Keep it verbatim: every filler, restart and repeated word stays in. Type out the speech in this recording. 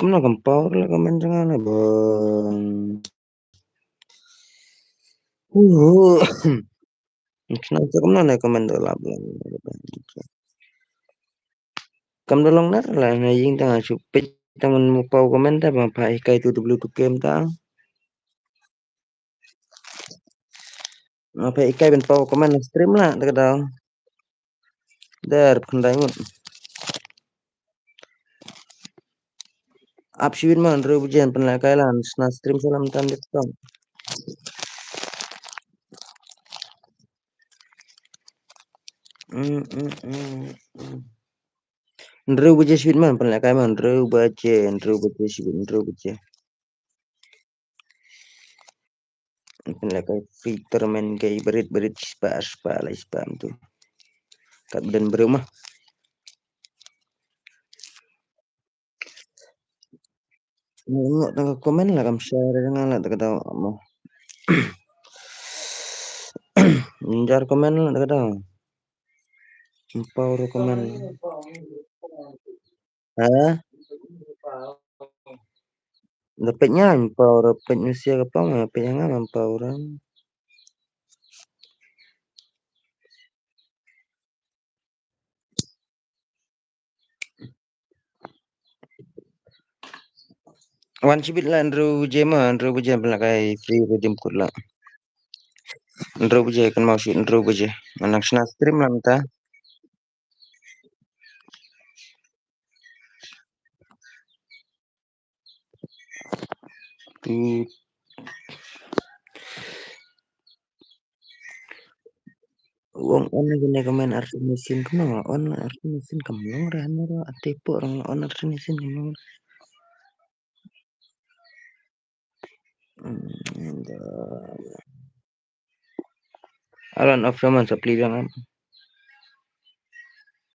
kumno kam paw la comment jong nga la bang. Uh. Kumno ne comment da lap lang. Kam da long nar la na ïing tang shu peit tang mo paw comment da bang pha hikai tu W two K tang. Nga pha hikai ban paw comment na stream la da ka dang. Der phan dai ngut. Ap shibit man reu bujen pynlehkai lan sna stream salam tan dit tong. Mm, mm, mm, mm. Hynriew baje shibit man pynlehkai man hynriew baje, hynriew baje shibit, hynriew baje. Pynlehkai free tournament kai barit barit spah spah lai spah tu. Kat bden breu mah. Ngi ngi tang ka comment la kam share nga la tang ka dau mo. Ngi jar comment la tang ka dau. Empower comment. Ha? Da peit nga empower peit nusia ka pang peit nga empower. Wan shibit la hynriew baje ma hynriew baje pynlehkai free redeem code la. Hynriew baje kan mau shi hynriew baje. Nang shna stream la mynta. Tu. Wong on ne kane ka main artisan kumno on artisan kam long re hano ro ate po rong on artisan kam long. Hmm, da. Alan of Shaman sa pli biang am.